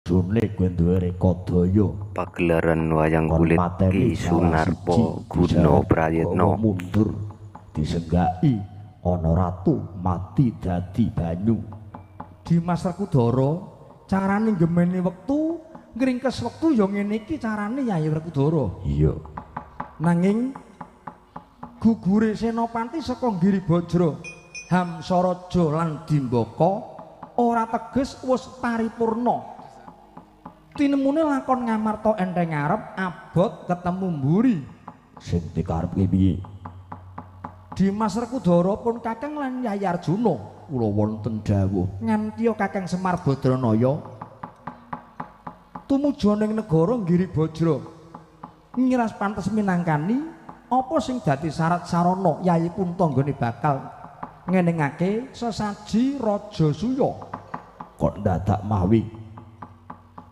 Jone kowe duwe Rekodaya. Pagelaran wayang Kon kulit mateni Ki salah Sunarpo siji Guna diseret Prayitno. gawa mundur disenggaki ana ratu mati dadi banyu. Dimas Werkudara carane nggemeni wektu ngringkes wektu ya ngene iki carane Yayi Werkudara. Iya. Nanging gugure Senopati saka Giribajra, Hamsaraja lan Dimbaka ora teges wis paripurna. Tinemune lakon Ngamarta enteng ngarep abot ketemu mburi. Sing dikarepke piye? Dimas Werkudara pun Kakang lan Yayi Arjuna kula wonten dawuh ngantiya Kakang Semar Badranaya tumuju ning negara Giribajra. Ngiras pantes minangkani apa sing dadi syarat sarana Yayi Kunta nggone bakal ngenengake sesaji Raja Suya. Kok dadak mawi?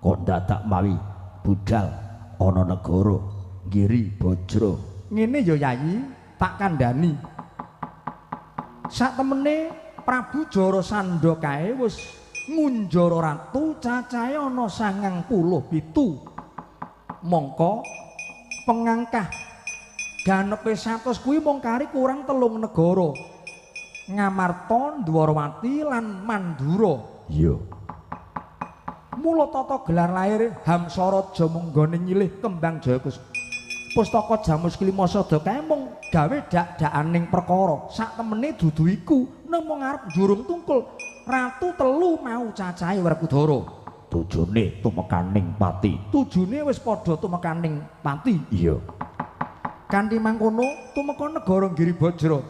Kok dadak mawi budal ana negara Giribajra. Ngene ya Yayi, tak kandhani. Satemene Prabu Jarasandha kae wis ngunjara ratu cacahe ana 97. Mongko pengangkah ganepe 100 kuwi mung kari kurang 3 negara. Ngamarta, Dwarawati lan Mandura. Iya. Mula tata gelar lahir Hamsaraja mung nggone nyilih kembang jaya pustaka Jamus Klima Sada kae mung gawe dak-dakaning perkara. Saktemene dudu iku namung arep njurung tungkul ratu 3 mau cacahe Werkudara. Tujune tumekaning pati. Tujune wis padha tumekaning pati. Iya. Kanthi mangkono tumeka negara Giribajra.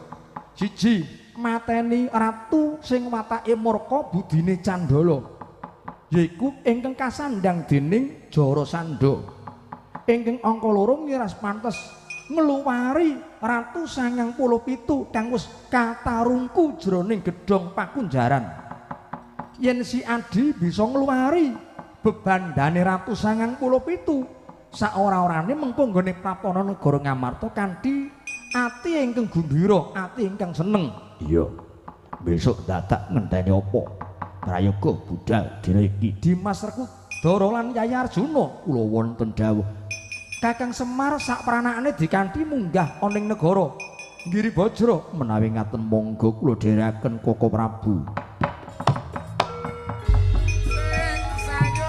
Siji, mateni ratu sing watake murka budine candala. Yaiku ingkang kasandhang dening Jarasandha. Ingkang angka 2 miras pantes ngluwari ratu 97 kang wis katarungku jroning gedhong pakunjaran. Yen si Adi bisa ngluwari bebandane ratu 97, saora-orane mengko nggone prapana negara Ngamarta kanthi ati ingkang gumbira, ati ingkang seneng. Iya. Besok dadak ngenteni apa? Prayoga budal dina iki. Dimas Werkudara lan Yayi Arjuna kula wonten dawuh. Kakang Semar sak pranakane dikanthi munggah ana ing negara Giribajra. Menawi ngaten monggo kula dherekaken Koko Prabu. Thank you.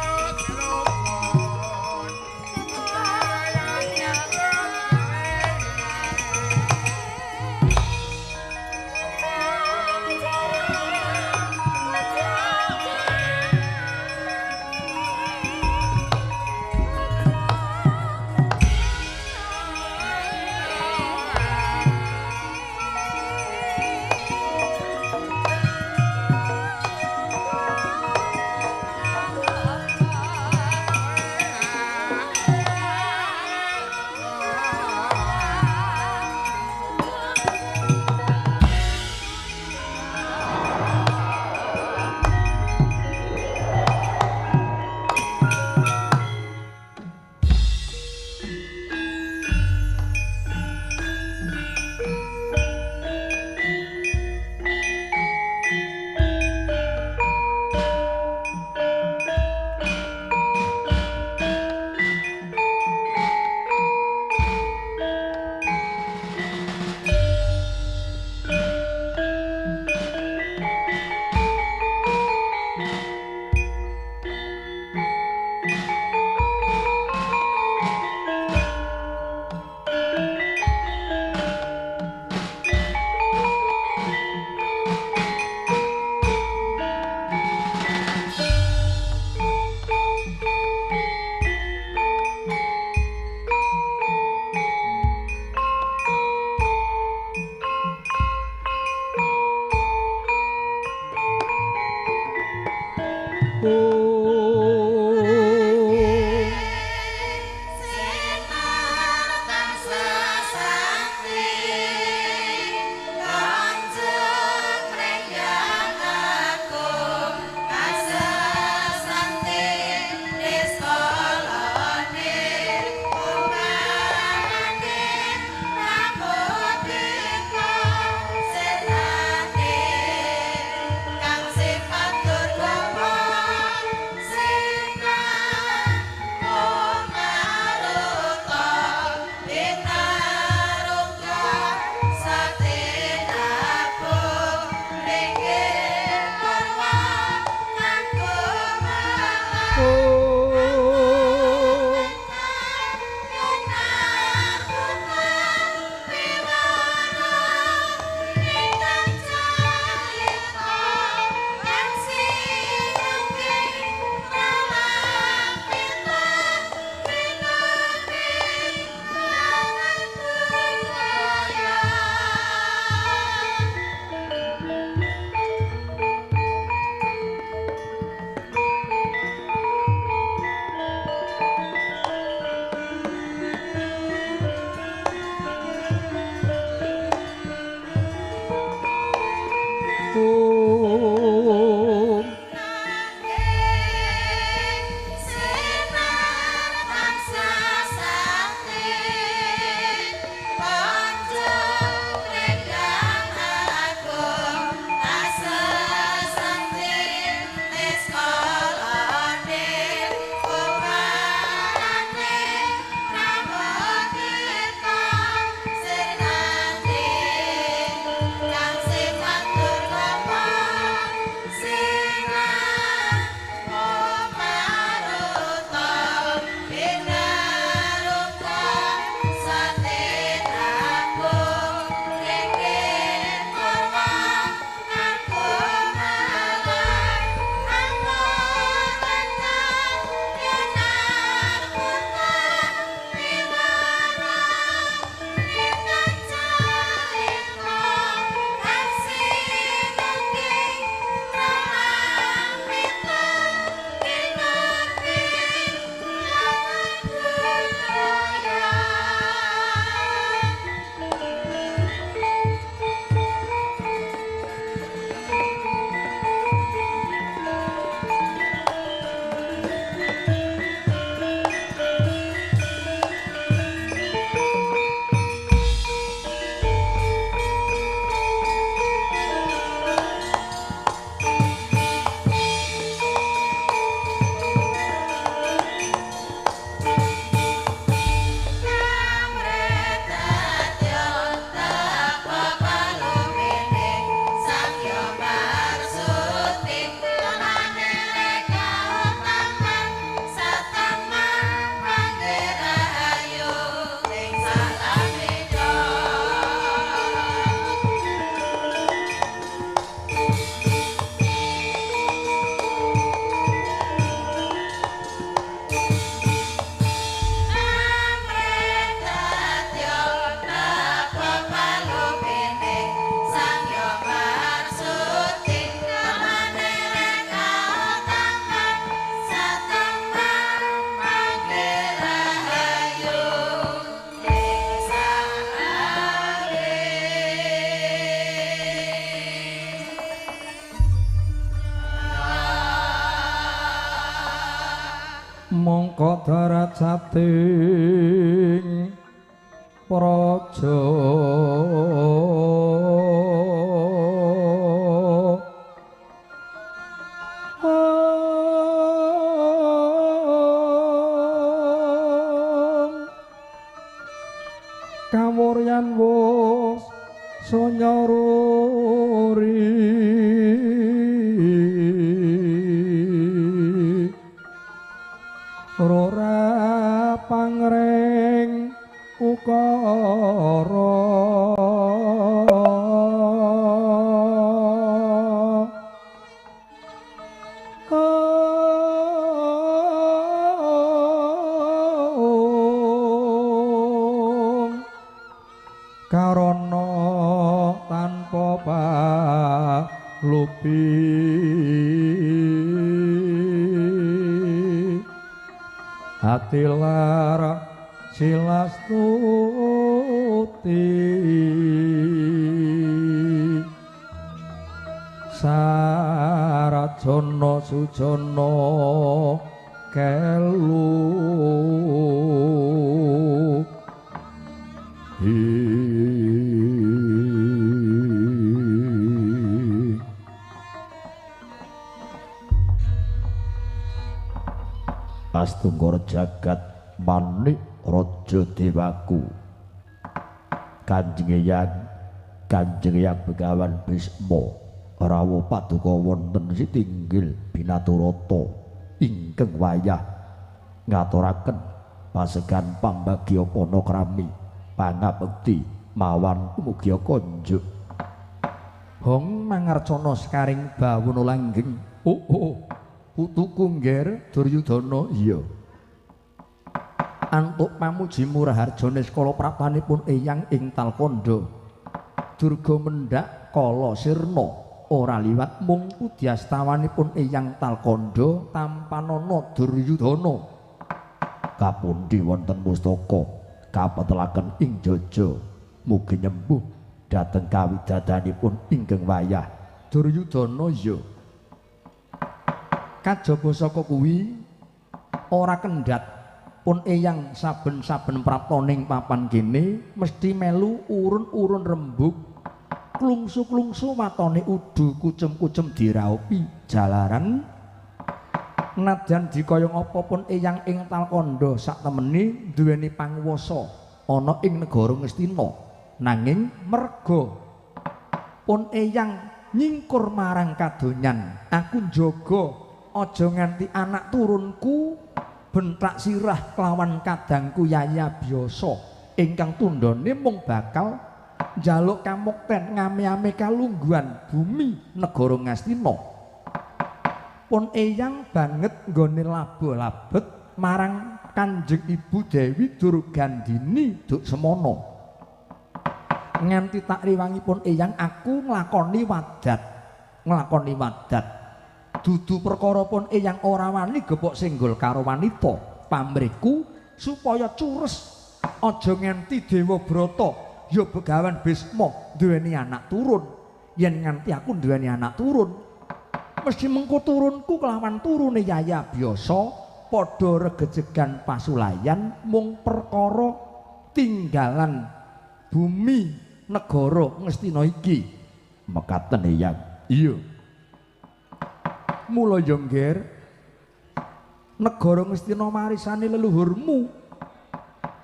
Mongko darajating praja kawuryan wus sanyoruri rora pangreng ukara karana tanpa palupi ati lara silastuti sarajana sujana kelu Astungkara jagat manik raja dewaku Kanjeng Eyang Begawan Bisma rawuh paduka wonten sitinggil binaturata ingkang wayah ngaturaken pasegan pambagya panakrami pangabekti mawan mugia konjuk. Hong mangarcana sekaring bawana langgeng. Oh oh, putuku ngger Duryudana. Iya. Antuk pamuji murah harjane skala praptanipun eyang ing Talkandha. Durga mendhak kala sirna ora liwat mung pudyastawanipun eyang Talkandha tampanana Duryudana. Kapundi wonten mustaka kapetelaken ing jaja mugi nyembuh dhateng kawidadanipun ingkang wayah Duryudana. Ya. Kajaba saka kuwi ora kendhat pun eyang saben-saben prapta ning papan kene mesti melu urun-urun rembug klungsu-klungsu watone udu kucem-kucem diraupi jalaran nadyan dikaya ngapa pun eyang ing Talkandha sak temene duweni panguwasa ana ing negara Ngastina, nanging merga pun eyang nyingkur marang kadonyan aku njaga aja nganti anak turunku bentak sirah kelawan kadangku Yaya Byasa ingkang tundhone mung bakal njaluk kamukten ngame-ame kalungguhan bumi negara Ngastina. Pun eyang banget nggone labo-labet marang Kanjeng Ibu Dewi Durgandini duk semono. Nganti tak riwangi pun eyang aku nglakoni wadat, nglakoni wadat. Dudu perkara pun eyang ora wani gepok senggol karo wanita pamrihku supaya cures aja nganti Dewa Brata ya Begawan Bisma duweni anak turun. Yen nganti aku duweni anak turun mesti mengko turunku kelawan turune Yaya Byasa padha regejegan pasulayan mung perkara tinggalan bumi negara Ngastina iki. Mekaten eyang. Iya. Mula ya ngger negara Ngastina warisane leluhurmu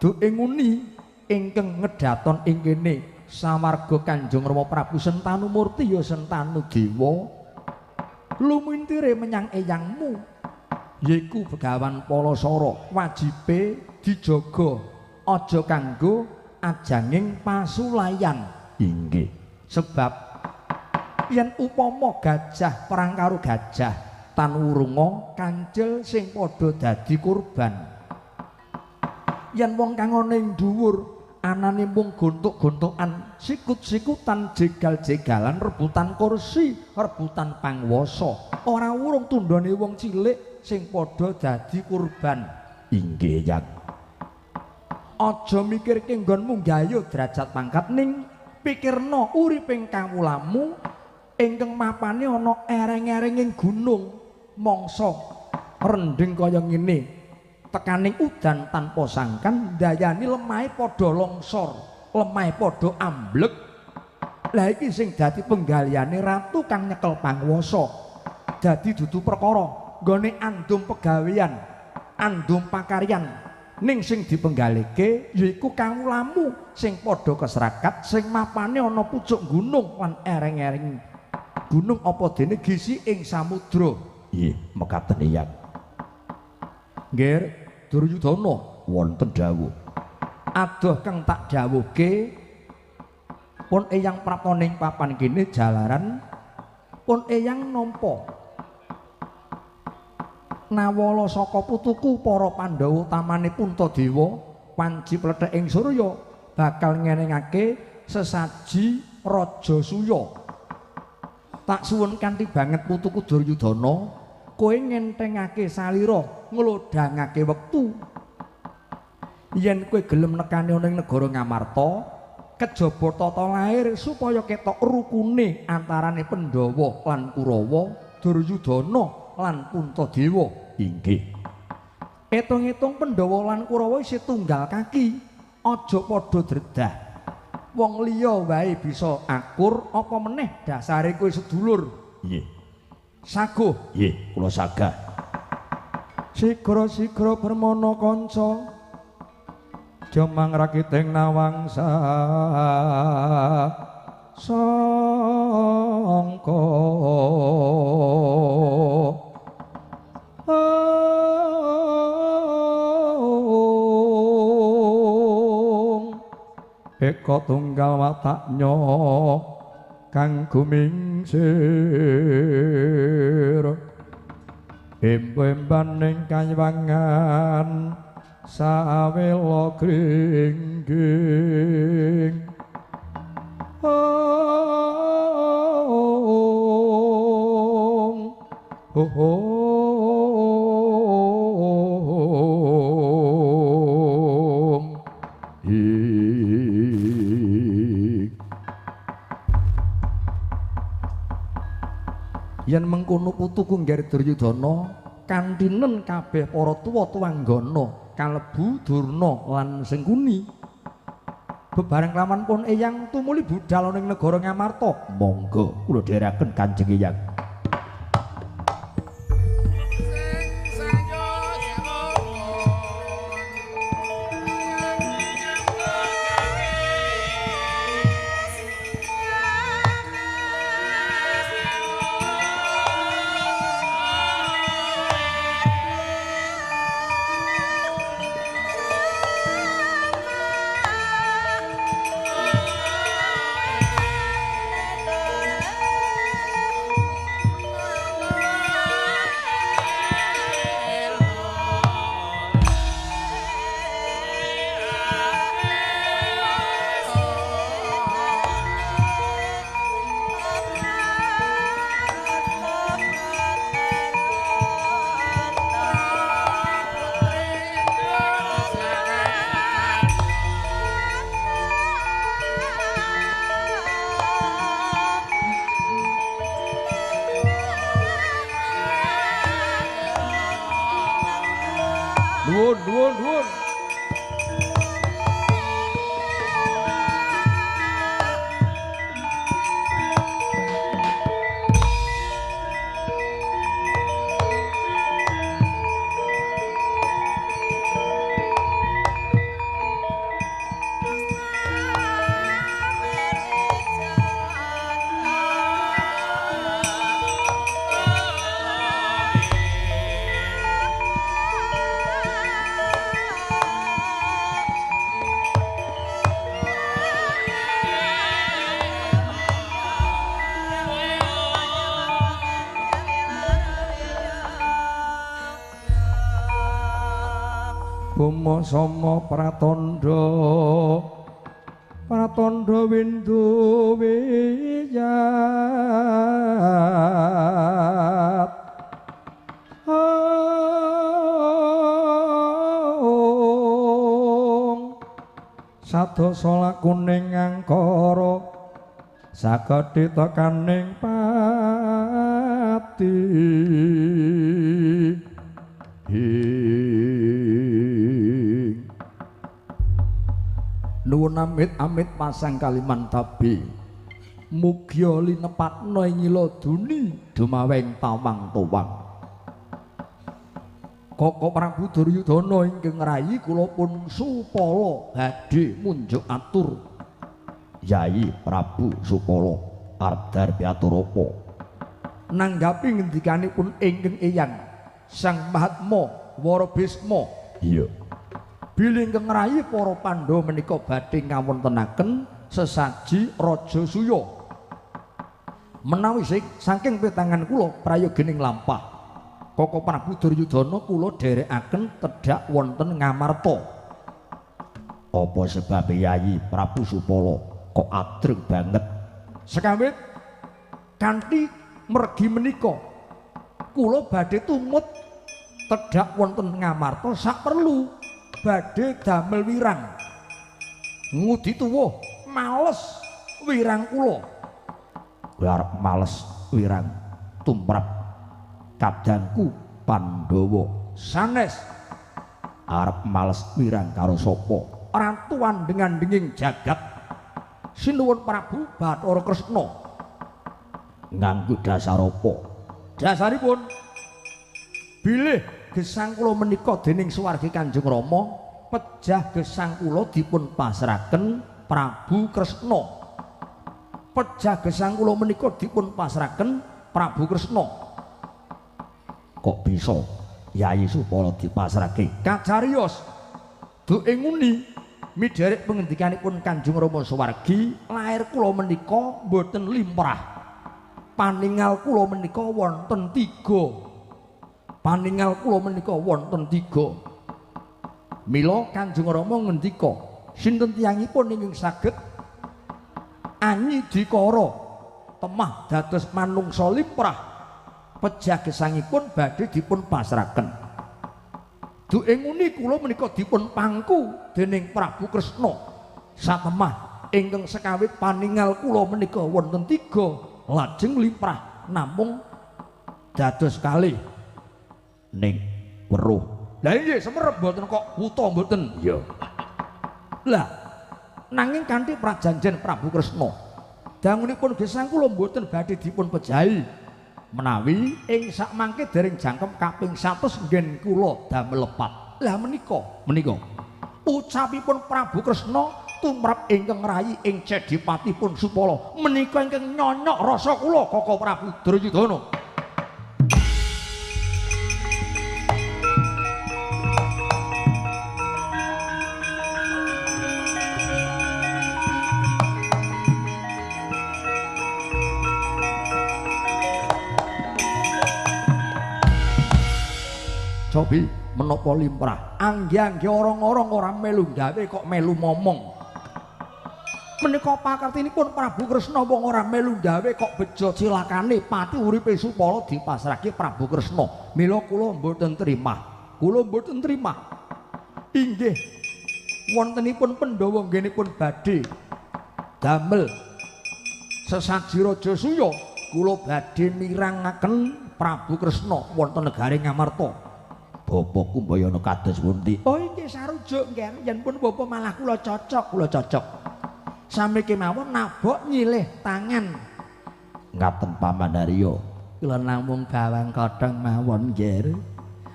duke nguni ingkang ngedhaton ing kene sawarga Kanjeng Rama Prabu Sentanu Murti ya Sentanu Dewa lumintire menyang eyangmu yaiku Begawan Palasara wajibe dijaga aja kanggo ajanging pasulayan. Inggih. Sebab yen upama gajah perang karo gajah tan wurunga kancil sing padha dadi kurban. Yen wong kang ana ing dhuwur anane mung gontok-gontokan, sikut-sikutan, jegal-jegalan, rebutan kursi, rebutan panguwasa, ora wurung tundhone wong cilik sing padha dadi kurban. Inggih, Yang. Aja mikirke nggonmu nggayuh derajat pangkat ning pikirna uriping kawulamu ingkang mapane ana ereng-erenging gunung mangsa rendheng kaya ngene. Tekaning udan tanpa sangkan ndayani lemahe padha longsor, lemahe padha amblek. Lah iki sing dadi penggalihane ratu kang nyekel panguwasa. Dadi dudu perkara nggone andum pegawean, andum pakaryan. Ning sing dipenggalihke yaiku kawulamu sing padha keserakat, sing mapane ana pucuk gunung lan ereng-ereng gunung apa dene gisi ing samudra. Nggih, mekaten Eyang. Nggih, Duryudana wonten dawuh. Adoh kang tak dawuhke pun Eyang prapta ning papan kene jalaran pun Eyang nampa nawala saka putuku para Pandhawa utamane Puntadewa panji plethek ing surya bakal ngenengake sesaji Raja Suya. Tak suwun kanthi banget putuku Duryudana, kowe ngentengake salira nglodhangake wektu. Yen kowe gelem nekani ana ing negara Ngamarta, kejaba tata lair supaya ketok rukune antarane Pandhawa lan Kurawa, Duryudana lan Puntadewa. Inggih. Etung-etung Pandhawa lan Kurawa isih tunggal kaki, aja padha dredah. Wong liya wae bisa akur, apa meneh dasare kowe sedulur. Nggih. Saguh. Nggih, kula sagah. Sigra-sigra permana kanca, jomang rakiting nawangsa sangka. Eka tunggal wataknya kang gumingsir, embo-embaning kaywangan sawela gringging. Ong ho ho yen mengkono putuku Ngger Duryudana kandhinen kabeh para tuwa tuwanggana kalebu Durna lan Sengkuni. Bebareng lawan pun Eyang tumuli budhal ning negara Ngamarta. Monggo kula dherekaken Kanjeng Eyang. Nuwun, nuwun, nuwun. Boma sama pratandha pratandha windu wiyat ong sadasa lakuning angkara saged tekaning pati. Nuwun amit-amit pasang Kalimantabe. Mugia linepatna ing laduni dumaweng tawang-tawang. Koko Prabu Duryudana ingkang ngrayi kula pun Supala badhe munjuk atur. Yayi Prabu Supala arep darbi atur apa? Nanggapi ngendikanipun ingkang eyang Sang Mahatma Wara Bisma. Iya. Bilih ingkang ngrayi para Pandhawa menika badhe ngawontenaken sesaji Raja Suya. Menawi saking petangan kula prayogining lampah Koko Prabu Duryudana kula dherekaken tedhak wonten Ngamarta. Apa sebabe Yayi Prabu Supala kok adreng banget? Sekawit kanthi mergi menika kula badhe tumut tedhak wonten Ngamarta saperlu badhe damel wirang. Ngudi tuwuh males wirang kula. Kowe arep males wirang tumrap kadangku Pandhawa. Sanes. Arep males wirang karo sapa? Ratu andeng-andenging jagat. Sinuwun Prabu Bathara Kresna. Nganggo dasar apa? Dasaripun bilih gesang kula menika dening swargi Kanjeng Rama, pejah gesang kula dipun pasrahaken Prabu Kresna. Pejah gesang kula menika dipun pasrahaken Prabu Kresna. Kok bisa Yayi Supala dipasrahke? Kacariyos duke nguni midherek pengendikanipun Kanjeng Rama swargi, lair kula menika mboten limrah. Paningal kula menika wonten tiga. Paningal kula menika wonten tiga. Mila Kanjeng Rama ngendika, sinten tiyangipun ingkang saged anyi dikara temah dados manungsa limrah, pejah gesangipun badhe dipun pasrahaken. Duke nguni kula menika dipun pangku dening Prabu Kresna. Satemah ingkang sekawit paningal kula menika wonten tiga, lajeng limrah namung dados kalih. Ning weruh. Lah inggih semerep mboten kok wuta mboten. Iya. Lah nanging kanthi prajanjen Prabu Kresna, dangunipun gesang kula mboten badhe dipun pejahi. Menawi ing sakmangke dereng jangkep kaping 100 nggen kula damel lepat. Lah menika ucapipun Prabu Kresna tumrap ingkang ngrayi ing cedhipatipun Supala menika ingkang nyonyok rasa kula Koko Prabu Duryudana. Cobi menapa limrah angge-angge orang-orang ora melu gawe kok melu momong. Menika pakartinipun Prabu Kresna wong ora melu gawe kok bejo cilakane pati uripe Supala dipasrahke Prabu Kresna. Mila kula mboten terima. Kula mboten terima. Inggih wontenipun Pandhawa nggenipun badhe damel sesaji Raja Suya, kula badhe mirangaken Prabu Kresna wonten negari Ngamarta. Bapa Kumbayana kados pundi? Oh inggih sarujuk nggih, yen pun bapa malah kula cocok, kula cocok. Sami kemawon nabok nyilih tangan. Ngaten Paman Haryo. Kula namung bawang kothong mawon nggih.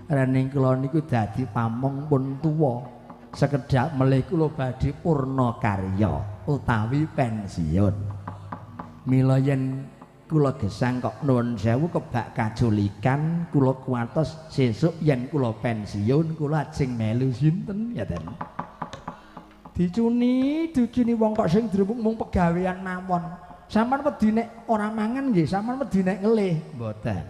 Rening kula niku dadi pamong pun tuwa. Sekedhak melih kula badhe purna karya utawi pensiun. Mila yen kula gesang kok nuwun sewu kebak kaculikan, kula kuwatos sesuk yen kula pensiun kula ajeng melu sinten ya ten. Dicuni, dicuni wong kok sing dremuk mung pegawean mawon. Sampeyan wedi nek ora mangan nggih, sampeyan wedi nek ngelih mboten.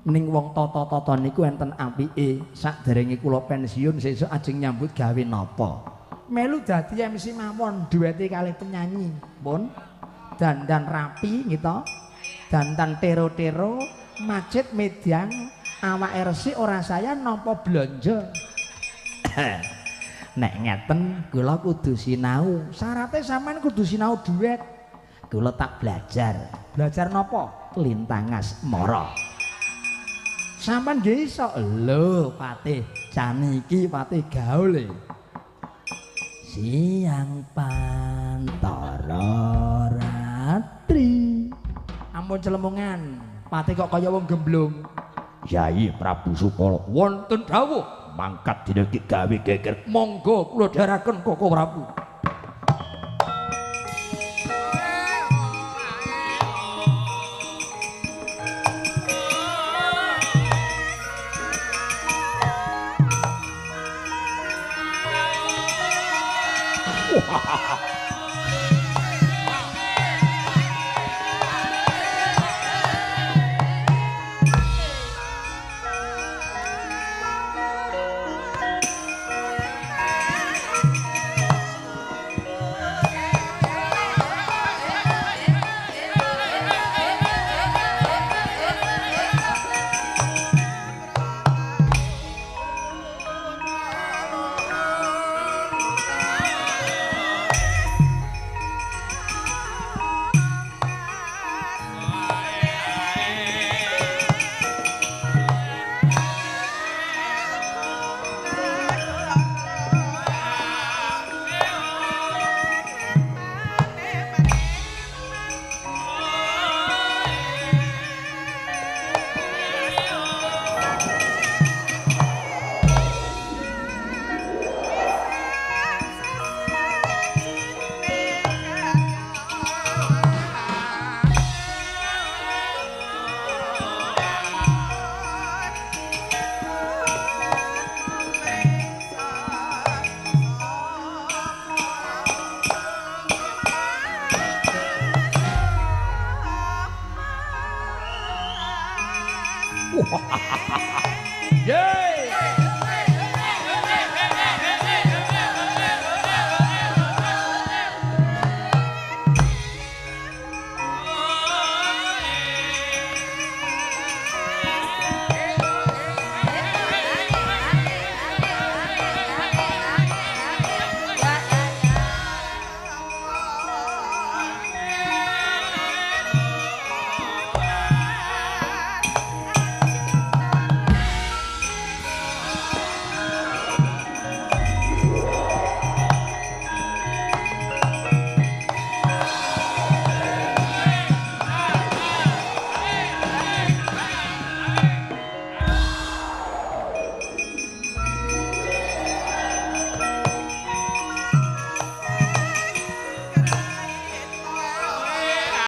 Ning wong tata-tata niku enten apike, sakderenge kula pensiun sesuk ajeng nyambut gawe napa. Melu dadi MC mawon duwete kalih penyanyi, pun. Dandan rapi gitu, dandan tero-tero, macet mediang, awake resik ora saya nampa blonjo. Nek ngeten kula kudu sinau. Syarate sampean kudu sinau duet. Kula tak belajar. Belajar napa? Lintang asmara. Sampean nggih iso. Lho, patih cani iki patih gaul e. Siang pantara ratri. Ampun celemungan, pati kok kaya wong gemblung. Yai Prabu Supala wonten dawuh mangkat dina iki gawe geger. Monggo kula dherekaken Koko Prabu.